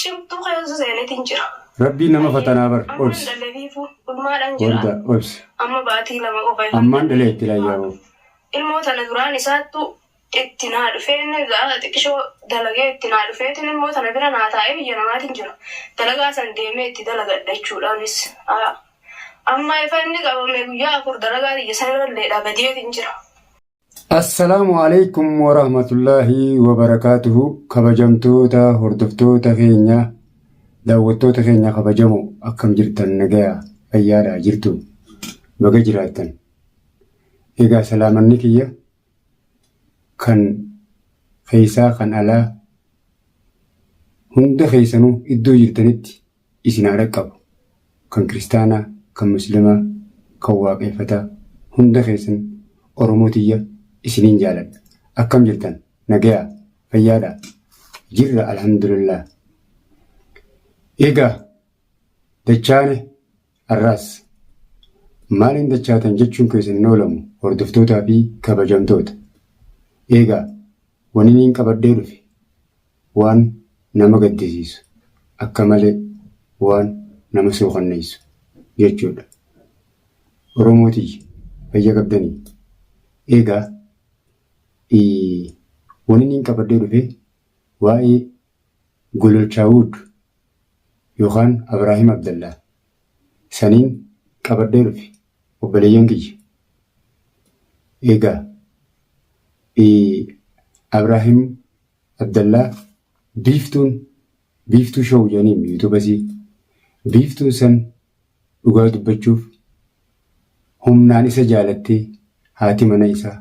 Cimtuu keessa seenetiin jira. Rabbiin nama fatanaa bar Ammaan obsi. dhaleefiifu ulmaadhaan jira. Warda obsi. Amma baatii 2 qofa ifan Ammaan dhalee. dhalee itti laayyaaboo. Ilmoo tana duraan isaattu itti naa dhufee inni xiqishoo dalagee itti naa dhufeetiin ilmoo tana bira naa taa'ee biyya namaatiin jira. Dalagaa san deemee itti dalagadha jechuudhaanis. Amma ifa inni qabame guyyaa 4 dalagaa tiyya sanirralleedha badeetiin jira. Assalaamu alaikum warahmatullaahi wabarakaatuhu kabajamtoota hordoftoota keenya daawwattoota keenya kabajamoo akkam jirtan nagaya fayyaadha jirtu baga jiraattan egaa salaamanni kiyya kan keessaa kan alaa hunda keessanuu iddoo jirtanitti isin haa dhaqqabu. Kan kiristaanaa, kan muslimaa, kan waaqeeffataa hunda keessan Oromoo tiyya isiniin jaaladha. Akkam jirtan? Nagayaa? Fayyaadhaa? Jirra alhamdulillah. Egaa dachaane har'aas maaliin dachaatan jechuun keessan hin oolamu hordoftootaa fi kabajamtoota. Egaa waniniin qabadhee dhufe waan nama gaddisiisu, akka malee waan nama suukanneessu jechuudha. Oromoo tiyya fayya qabdanii? Eegaa waniniin qabadhee dhufe waa'ee Gololchaawud yookaan Abraahim Abdallaa saniin qabadhee dhufe obboleeyyan kiyya. Eegaa Abraahim Abdallaa Biiftuun Biiftuu show jedhaniin YouTube isii Biiftuun san dhugaa dubbachuuf humnaan isa jaalattee haati mana isaa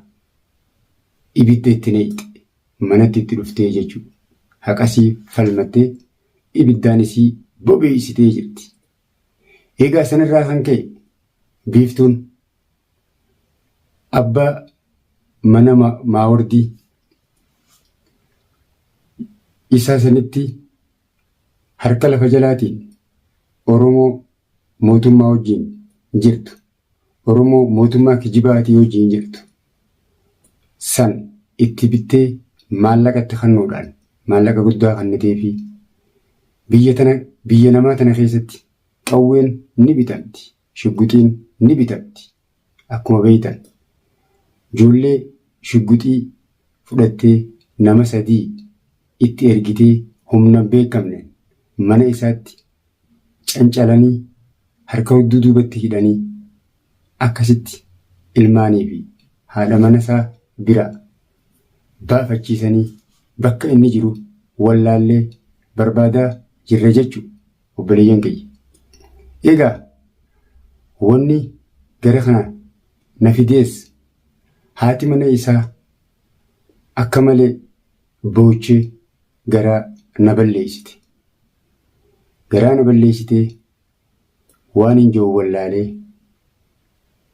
ibidda itti neeyxe manatti itti dhuftee jechuu haqasii falmattee ibiddaan isii bobeeysitee jirti. Eegaa sanirraa kan ka'e Biiftuun Abbaa mana Maawardii isaa sanitti harka lafa jalaatiin Oromoo mootummaa wajjin jirtu, Oromoo mootummaa kijibaatii wajjin jirtu san itti bittee maallaqa itti kennuudhaan maallaqa guddaa kenniteefii biyya tana biyya namaa tana keessatti qawween ni bitamti. Shugguxiin ni bitamti. Akkuma beektan ijoollee shugguxii fudhattee nama 3 itti ergitee humna hin beekamneen mana isaatti cancalanii harka hudduu duubatti hidhanii akkasitti ilmaanii fi haadha mana isaa biraa baafachiisanii bakka inni jiru wallaallee barbaadaa jirra jechuudha. Obboleeyyan kiyya. Egaa wanni gara kana na fidees haati mana isaa akka malee boochee garaa na balleessite. Garaa na balleessitee waan hin jiru wallaalee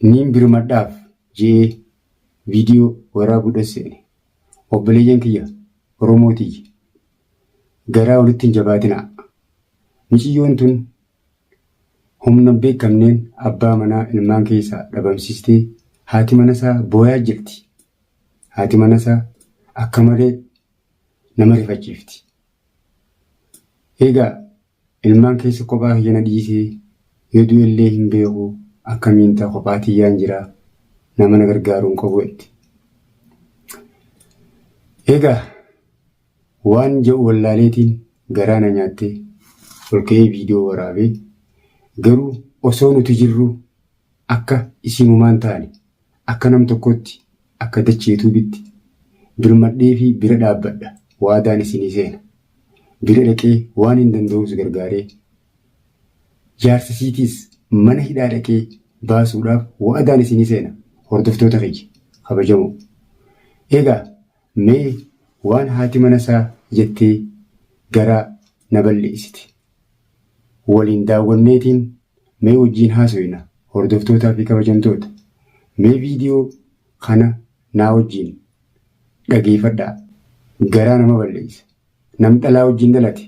niin birmadhaaf je'ee viidiyoo waraabuu seene. Obboleeyyan kiyya Oromoo tiyya garaa walitti hin jabaatinaa. Miciyyoon tun humna hin beekamneen abbaa manaa ilmaan keessaa dhabamsiistee haati manasaa booyaa jirti. Haati manasaa akka malee nama rifachiifti. Egaa ilmaan keessa kophaa kiyya na dhiisee yoo du'ellee hin beeku akkamiin ta'a kophaa tiyyaan jira nama na gargaaru hin qabu jetti. Egaa Waan ja'u wallaaleetiin garaa na nyaattee ol ka'ee viidiyoo waraabee garuu osoo nuti jirruu akka isiin humaa hin taane akka nam tokkootti akka Dachee Tuubitti birmadheefii bira dhaabbadha waadaan isinii seena. Bira dhaqee waanin danda'uus gargaaree jaarsa isiitiis mana hidhaa dhaqee baasuudhaaf wa'adaan isinii seena hordoftoota kiyya kabajamoo. Egaa Mee waan haati mana isaa jettee garaa na balleessite waliin daawwanneetiin mee wajjiin haasoyna hordoftootaa fi kabajamtoota mee viidiyoo kana naa wajjiin dhageeffadhaa garaa nama balleessa nam dhalaa wajjiin dhalate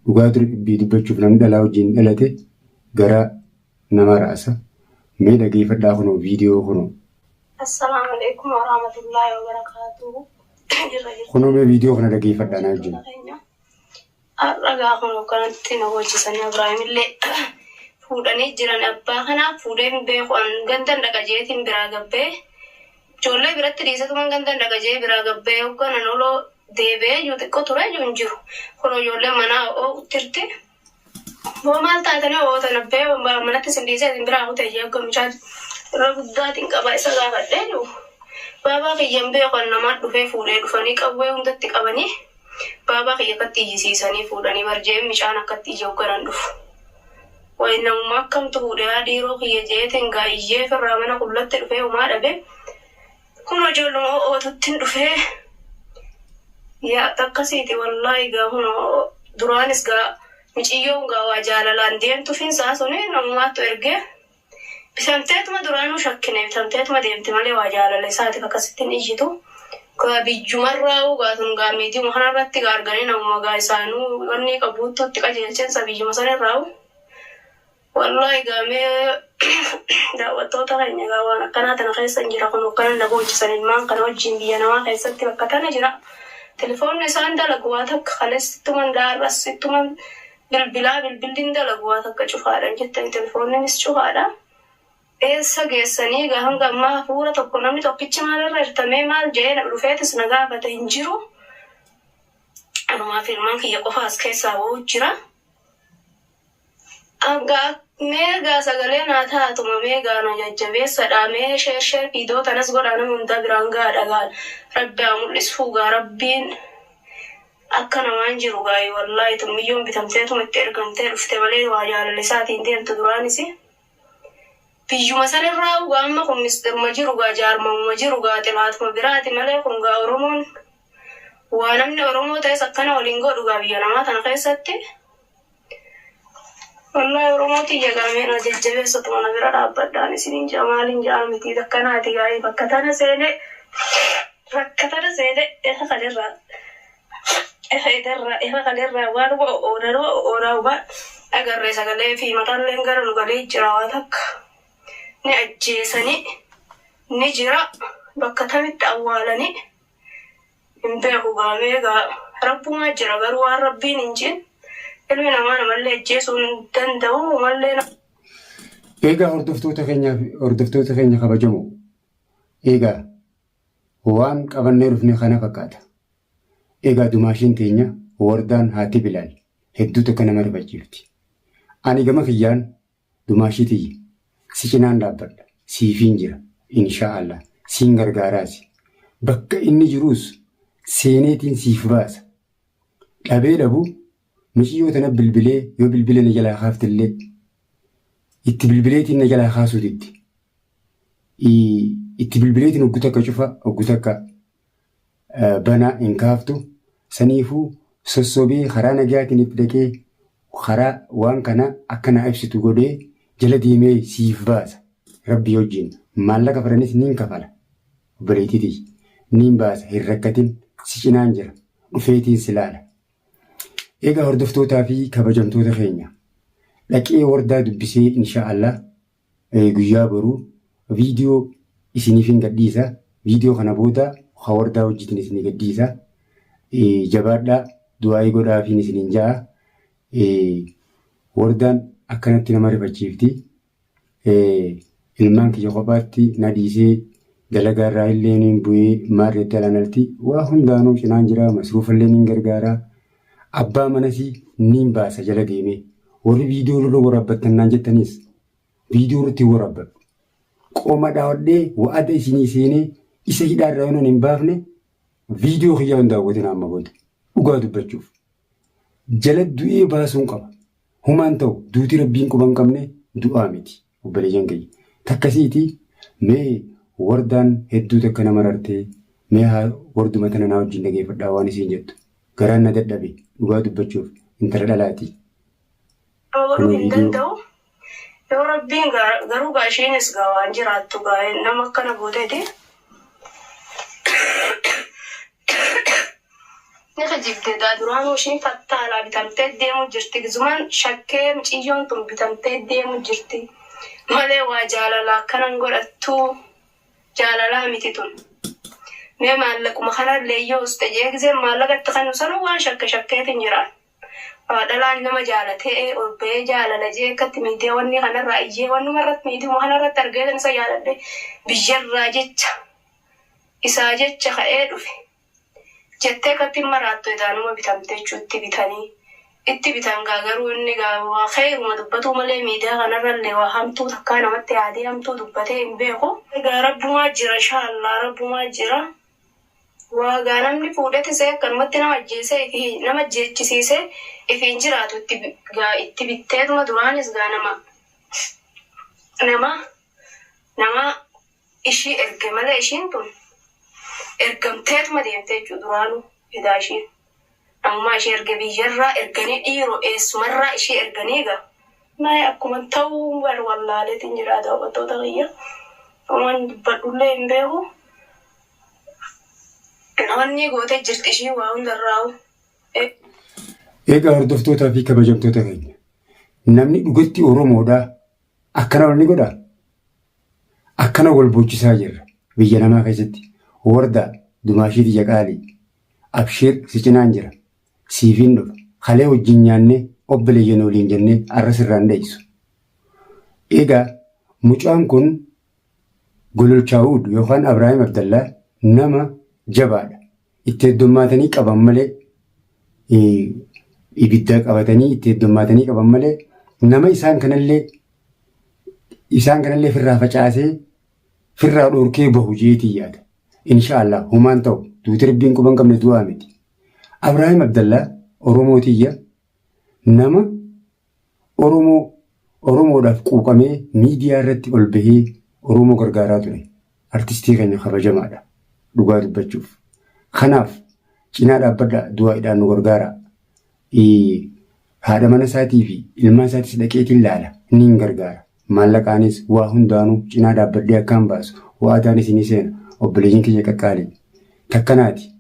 dhugaa dubbii dubbachuuf nam dhalaa wajjiin dhalate garaa nama raasa mee dhageeffadhaa kunoo viidiyoo kunoo. Assalaamu alaikum warahmatullaahi wabarakaatuhu. Jirra jirtu. Kunoo mee viidiyoo kana dhageeffadhaa naa wajjin. Keenya. Har'a gaafa nu akkanatti nu hojjisanii Abiraamillee fuudhanii jiran abbaa kanaa fuudhee hin beeku an gandan dhaqa jeetiin biraa gabbee ijoollee biratti dhiisatuman gandan dhaqa jee biraa gabbee hogganan oloo deebi'ee iyyuu xiqqoo ture iyyuu hin jiru. Kun ijoolleen manaa oo'uttirti. Boo maal taatanii ootan abbee manatti isin dhiisee isin biraa kutee jee hogga mucaa irra guddaatiin qaba isa gaafadhee jiru. Baabaa kiyya hin beeku an namaa dhufee fuudhee dhufanii qawwee hundatti qabanii Baabaa kiyya akkatti iyyisiisanii fuudhanii bar je'een micaan akkatti iyya hogganan dhufu. Way namuma akkamtu fuudhe yaa dhiiroo kiyya je'eetiin gaa iyyee firraa mana qullatti dhufee homaa dhabe. Kunoo ijoolluma o'ootuttin dhufee yaa takkasiiti wallaahi gaa kunoo duraanis gaa miciyyoon gaa waa jaalalaan deemtufiin saa suni namumaattu ergee Bitamteetuma duraanuu shakkine bitamteetuma deemti malee waa jaalala isaatif akkasitti hin iyyitu. Gaa biyyumarraa'uu gaa tun gaa miidiyuma kanarratti gaa arganii namuma gaa isaanuu wannii qabuuttu itti qajeelchensa biyyuma sanirraa'u. Wallaahi gaa mee daawwattoota keenya gaa waan akkanaa tana keessa hin jira kun akkana na boochisan ilmaan kana wajjin biyya namaa keessatti bakka tana jira. Telefoonni isaan dalagu waa takka kalees ittuman daarras ittuman Bilbilaa bilbilli hin dalagu waa takka cufaadha hin jettani telefoonninis cufaadha. Eessa geessanii egaa hanga ammaa hafuura tokko namni tokkichi maalirra jirta mee maal jedhee na dhufeetis na gaafate hin jiru. Anumaa fi ilmaan kiyya qofa as keessaa ba'uu jira. Hanga mee egaa sagalee naa taatuma mee egaa na jajjabeessadha mee sheer sheer viidiyoo tanas godhaa nama hundaa biraan gaadha gaa rabbi haa mul'isuu gaa rabbiin. Akka namaan jiru gaayi wallaahi tun miyyoon bitamteetuma itti ergamtee dhufte malee waa jaalala isaatiin deemtu duraanisi biyyuma sanirraa gaa amma kun misxiruma jiru gaa jaarmamuma jiru gaa xilaatuma biraati malee kun gaa oromoon waa namni oromoo ta'es akkana waliin godhu gaa biyya namaa tana keessatti Wallaahi oromoo tiyya gaa mee na jajjabeessatuma na bira dhaabbadhaan isiniin ja'a maaliin ja'a miti takkanaati gaa'ii bakka tana seenee bakka tana seenee ifa kanirraa ifa idarraa ifa kanirraa waanuma o'oonanuma o'oonaa waan agarree sagalee fi mataalleen gara nu galee jira waa takka ni ajjeesanii ni jira bakka tamitti awwaalanii Hin beeku gaa mee gaa rabbumaa jira garuu waan rabbiin hin jin ilmi namaa namallee ajjeesuu hin danda'u umallee nama. Eegaa hordoftoota keenya hordoftoota keenya kabajamoo eegaa waan qabannee dhufne kana fakkaata. Eegaa dumaashiin teenya wardaan haati Bilaal hedduu takka nama rifachiifti. Ani gama kiyyaan Dumaashii tiyya si cinaan dhaabbadha siifiin jira inshaa Allah siin gargaaraasi bakka inni jiruus seeneetiin siif baasa dhabee dhabu miciyyoo tana bilbilee yoo bilbila na jalaa kaaftillee itti bilbileetiin na jalaa kaasuu didde itti bilbileetiin oggu takka cufa oggu takka banaa hin kaaftu saniifuu sossobee karaa nagayaatiin itti dhaqee karaa waan kana akka naa ibsitu godhee jala deemee siif baasa. Rabbii wajjin maallaqa fedhanis niin kafala. Obboleettii tiyya niin baasa hin rakkatin si cinaan jira dhufeetiin si laala. Egaa hordoftootaa fi kabajamtoota keenya dhaqee wardaa dubbisee insha Allah guyyaa boruu viidiyoo isiniifin gadhiisa. Viidiyoo kana booda ka wardaa wajjitin isinii gadhiisa. Jabaadhaa du'aa'ii godhaafiin isiniin ja'a. Wardaan akkanatti nama rifachiifti. Ilmaan kiyya kophaatti na dhiisee dalagaa irraa illee niin bu'ee maarreetti alaan alti waa hundaanuu cinaan jira masruufallee niin gargaara. Abbaa manasii niin baasa jala deemee. Warri viidiyoo irra waraabbattan naan jettanis viidiyoo irratti hin waraabbadhu. Qoma dhawadhee wa'ada isinii seenee isa hidhaa irraa yoon hin baafne viidiyoo kiyyaa hin daawwatin amma booda. Dhugaa dubbachuuf. Jala du'ee baasuun qaba. Humaan ta'u duuti rabbiin quba hin qabne du'aa miti. Obboleeyyan kiyya. Takkasiiti mee wardaan hedduu takka nama rartee mee haa warduma tana naa wajjin dhageeffadhaa waan isiin jettu. Garaan na dadhabe dhugaa dubbachuuf intala dhalaati. Nama godhuu Kunoo hin viidiyoo. danda'u. Yoo rabbiin garuu gaa ishiinis gaa waan jiraattu gaa nama akkana gooteeti. Ni kijibde daa duraanuu ishiin fattaalaa bitamtee deemu jirti gizumaan shakkee miciyyoon tun bitamtee deemu jirti malee waa jaalalaa akkanan godhattuu jaalalaa miti tun. Mee maallaquma kanallee yoo uste jee gizeen maallaqa itti kennu sanuu waan shakke shakkeetin jiraan. Dhalaan nama jaalatee ol ba'ee jaalala jee akkatti miidiyaa wanni kanarraa iyyee wannuma irratti miidiyuma kanarratti argee isa jaaladhe biyyarraa jecha isaa jecha ka'ee dhufe jettee akkatti maraattu edaanuma bitamte jechuutti bitanii itti bitan gaa garuu inni gaa waa kheeruma dubbatuu malee miidiyaa kanarrallee waa hamtuu takkaa namatti yaadee hamtuu dubbatee hin beeku. Egaa rabbumaa jira inshaallah rabbumaa jira. Waagaa namni fuudhete see akkanumatti nama ajjeesee ifi nama ajjeechisiisee ifiin jiraatu itti gaa itti bitteetuma duraanis gaa nama nama nama ishii erge malee ishiin tun ergamteetuma deemte jechuu duraanuu edaa ishiin namummaa ishii erge biyyarraa erganii dhiiroo eessumarraa ishii erganii gaa Naye akkuma ta'uu bar wallaaleetiin jira daawwattoota kiyya. Waan dubbadhullee hin beeku. Wanni gootee jirti ishii waa hundarraa'u. Egaa hordoftootaa fi kabajamtoota keenya namni dhugatti Oromoodhaa akkana wal ni godhaa? Akkana wal boochisaa jirra biyya namaa keessatti. Wardaa dumaashii tiyya qaalii abshiir si cinaan jira siifiin dhufa kalee wajjin nyaannee obboleeyyan waliin jennee arra sirraan dheessu. Egaa mucaan kun Gololchaawud yookaan Abrahaam Abdallaa nama jabaadha. Itti heddummaatanii qaban malee ibidda qabatanii itti heddummaatanii qaban malee nama isaan kanallee isaan kanallee firraa facaasee firraa dhorkee bahu jeetii yaada. Inshaallah humaan ta'u duuti rabbiin quban qabne du'aa miti. Abrahaam Abdallaa Oromoo tiyya nama Oromoo Oromoodhaaf quuqamee miidiyaa irratti ol bahee Oromoo gargaaraa ture. Artistii keenya kabajamaadha. Dhugaa dubbachuuf. Kanaaf cinaa dhaabbadhaa du'aadhaan nu gargaaraa. Haadha mana isaatii fi ilmaan isaatis dhaqeetiin laala. Ni hin gargaara. Maallaqaanis waa hundaanuu cinaa dhaabbadhee akkaan baasu wa'adaan isinii seena. Obboleeyyiin kiyya qaqqaalii. Takkanaati.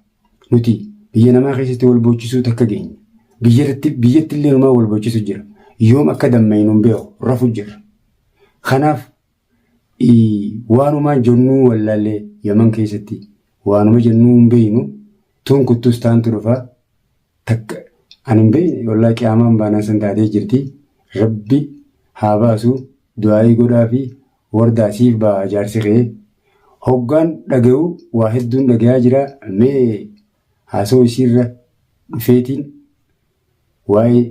Nuti biyya namaa keessatti wal boochisuu takka geenya. Biyyatti biyyatti illee numaa wal boochisu jira. Yoom akka dammaynu hin beeku rafu jira. Kanaaf waanumaa jennuu wallaallee Yaman keessatti waanuma jennuu hin beeknu tuun kuttus taantu dhufaa takka ani hin beekne wallaahi qiyaamaan baanaan san taatee jirti. Rabbi haa baasu du'aayii godhaa fi wardaa siif ba'a jaarsi kee. Hoggaan dhagayu waa hedduun dhagayaa jira mee haasawaa isiirra dhufeetiin waa'ee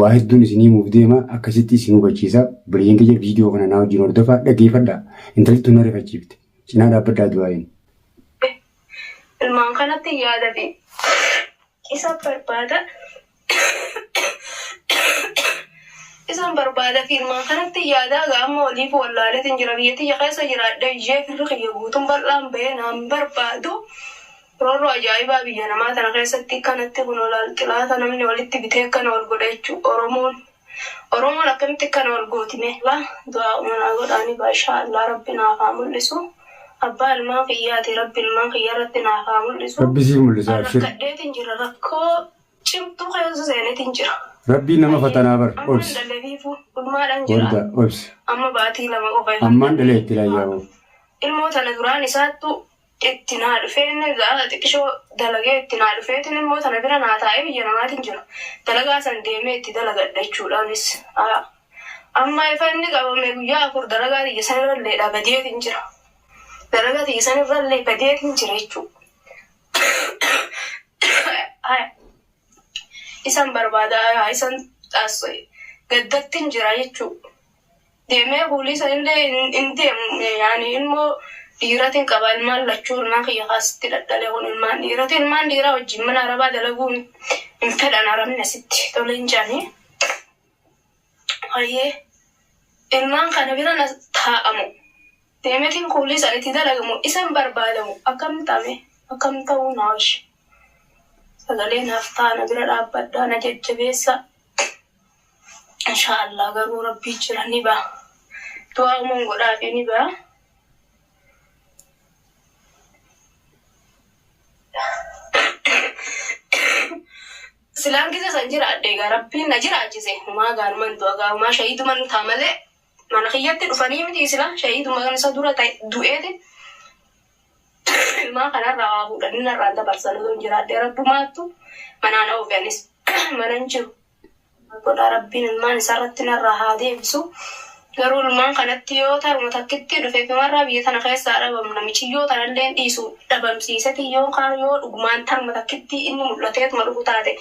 waa hedduun isin himuuf deema akkasitti isin hubachiisa. Obboleeyyan kiyya viidiyoo kana naa wajjin hordofaa dhaggeeffadhaa. Intalli tun na rifachiifte. Cinaa dhaabbadhaa du'aayin. Ilmaan kanatti yaada fi isa barbaada. Isan barbaada fi ilmaan kanatti yaadaa gaa amma waliif wallaaleetiin jira biyya tiyya keessa jiraadhe iyyee firri kiyya guutuun bal'aan bahee naan barbaadu. Roorroo ajaa'ibaa biyya namaa tana keessatti kanatti kun olaal xilaata namni walitti bitee akkana wal godha jechuudha Oromoon. Oromoon akkamitti akkana wal gooti mee? Du'aa umanaa godhaanii baashaa Allah rabbi naaf haa mul'isu. Abbaa ilmaan kiyyaati rabbi ilmaan kiyya irratti naaf haa mul'isu. Rabbi siif mul'isa abshir. Rakkadheetiin jira rakkoo cimtuu keessa seenetiin jira. Rabbiin nama fatanaa bar Ammaan obsi. dhaleefiifu ulmaadhaan jira. Warda obsi. Amma baatii 2 qofa ifan Ammaan dhalee dhalee. itti laayyaa'u. Ilmoo tana duraan isaattu itti naa dhufee inni xiqishoo dalagee itti naa dhufeetiin immoo tana bira naa taa'ee biyya namaatiin jira. Dalagaa san deemee itti dalagadha jechuudhaanis. Amma ifa inni qabame guyyaa 4 dalagaa tiyya sanirrallee badeetiin jira. Dalagaa tiyya sanirrallee badeetiin jira jechuudha. Isan barbaada isan gaddattiin jira jechuudha. Deemee fuulii sanillee hin deemu yaani ilmoo dhiiratiin qaba ilmaan lachuu ilmaan kiyya kaasitti dhadhalee kun ilmaan dhiirati ilmaan dhiiraa wajjin mana arabaa dalaguu hin fedhan arabni asitti tole hin jedhanii. Hayyee ilmaan kana bira na taa'amu deemetiin kuulii san itti dalagamu isan barbaadamu akkam ta'ame akkam ta'uu naa hojii sagalee naaf ta'a na bira dhaabbadhaa na jajjabeessa inshaallah garuu rabbii jira ni ba'a du'aa uuman godhaafi ni ba'a. Silaan gisa san jiraadhe egaa rabbiin na jiraachise humaa gaaruman du'a gaarumaa shahiiduman ta'a malee mana kiyyatti dhufanii miti sila shahiiduma kan isa dura ta'e du'eeti ilmaan kanarraa waa fuudhanii narraan dabarsan osoo hin jiraadhe rabbumaattu manaan oofe anis. Mana hin jiru. Godhaa rabbiin ilmaan isaarratti narraa haa deebisu. Garuu ilmaan kanatti yoo taruma takkitti dhufe fimarraa biyya tana keessaa dhabamna. Michiyyoo tanallee dhiisu dhabamsiiseti yoo kaan yoo dhugumaan taruma takkitti inni mul'ateetuma dhufu taate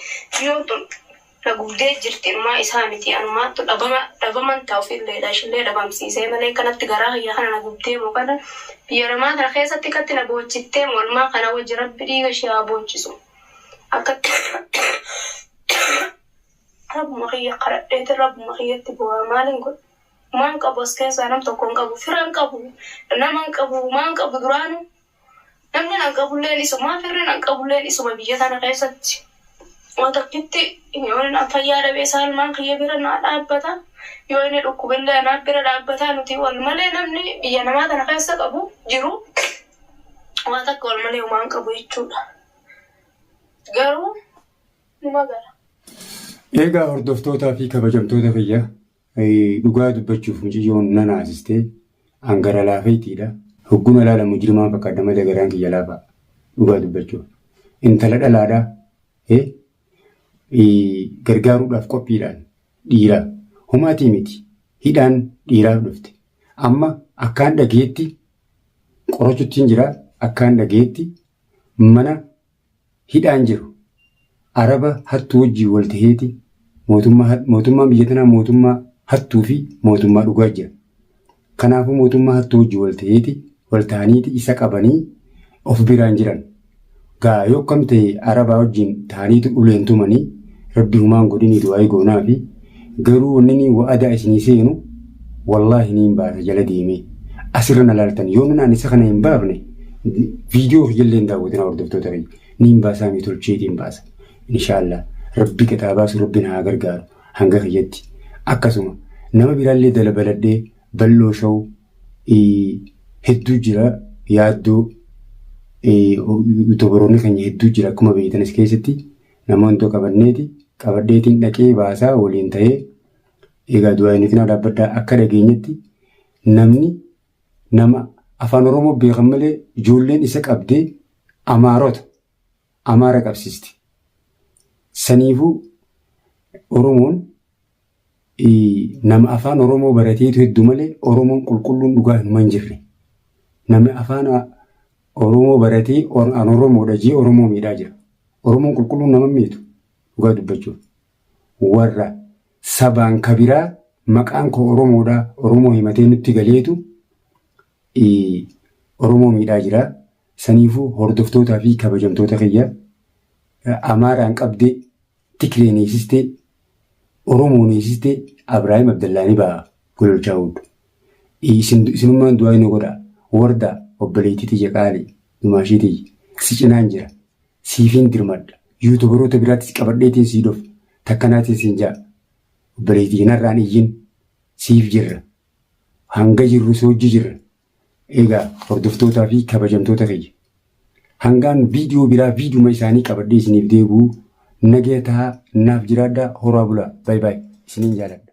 yoon tun na gubdee jirti inumaa isaa miti anumaattu dhabama dhabaman ta'a ofilleedha ishillee dhabamsiisee malee kanatti garaa kiyya kana na gubdee moo kana biyya namaa kana keessatti katti na boochittee moo ilmaan kana wajji rabbi dhiiga ishee haa boochisu akkatti rabbuma kiyya kadhadheeti rabbuma kiyyatti bu'aa maaliin godhu maan qabu as keessaa nam tokko hin qabu fira hin qabu nama hin qabu maan qabu duraanu namni nan qabulleen isuma firri nan qabulleen isuma biyya tana keessatti waan takkitti yoo inni fayyaa dhabee isaa ilmaan kiyya bira naa dhaabbata yoo inni dhukkubillee anaaf bira dhaabbata nuti wal malee namni biyya namaa tana keessa qabu jiru waan takka wal malee homaa qabu jechuudha. Garuu numa gara. Egaa hordoftootaa fi kabajamtoota kiyya dhugaa dubbachuuf mucayyoon nan haasistee hangara laafeetiidha. Hogguna ilaala mujrimaan fakkaata malee garaan kiyya laafaa dhugaa dubbachuuf. Intala dhalaadhaa gargaaruudhaaf qophiidhaan dhiiraa homaatii miti hidhaan dhiiraaf dhufte. Amma akkaan dhageetti qorachuutti jira akkaan dhageetti mana hidhaan jiru araba hattuu wajjin wal taheeti mootummaan biyya tanaa mootummaa hattuu fi mootummaa dhugaa jira. Kanaafuu mootummaa hattuu wajjin wal taheeti wal ta'aniiti isa qabanii of biraan jiran. Gaa yoo akkam ta'e arabaa wajjin ta'aniitu uleen tumanii rabbi humaan godhini du'aa goonaa fi garuu wanni inni wa'adaa isinii seenu wallaahi niin baasa jala deemee asirra na laaltan yoo naan isa kana hin baafne viidiyoo kiyyallee hin daawwatina hordoftoota kiyya niin baasaa mi tolcheetiin baasa inshaallah rabbi qaxaa baasu rabbi na haa gargaaru hanga kiyyatti akkasuma nama biraallee dalabaladhee bal'oo sha'u hedduu jira yaaddoo yuutuubaroonni keenya hedduu jira akkuma beektanis keessatti namoonni qabanneeti qabadheetiin dhaqee baasaa waliin ta'ee egaa du'aa inni cinaa dhaabbadhaa akka dhageenyetti namni nama afaan Oromoo beekan malee ijoolleen isa qabdee amaarota amaara qabsiisti. Saniifuu Oromoon nama afaan Oromoo barateetu hedduu malee Oromoon qulqulluun dhugaa hinuma hin jirre. Namni afaan Oromoo baratee an Oromoodha jee Oromoo miidhaa jira. Oromoon qulqulluun nama miitu dhugaa dubbachuuf. Warra sabaan kabiraa maqaan koo Oromoodha Oromoo himatee nutti galeetu Oromoo miidhaa jira. Saniifuu hordoftootaa fi kabajamtoota kiyya Amaaraan qabdee Tigreen hiisistee Oromoon hiisistee Abiraahim Abdallaa ni ba'a gololchaa hundi. Isinummaan du'aa inni godhaa. Wardaa obboleettii tiyya qaalii dumaashii tiyya si cinaan jira. Siifiin dirmadha. Yuutubaroota biraattis qabadheetiin sii dhufa. Takkanaatiin siin ja'a. Obboleettii narraan iyyin siif jirra. Hanga jirru si hojii jirra. Egaa hordoftootaa fi kabajamtoota kiyya. Hangaan viidiyoo biraa viidiyuma isaanii qabadhee isiniif deebi'u nagaya tahaa naaf jiraadhaa horaa bulaa. Baay baay isiniin jaaladha.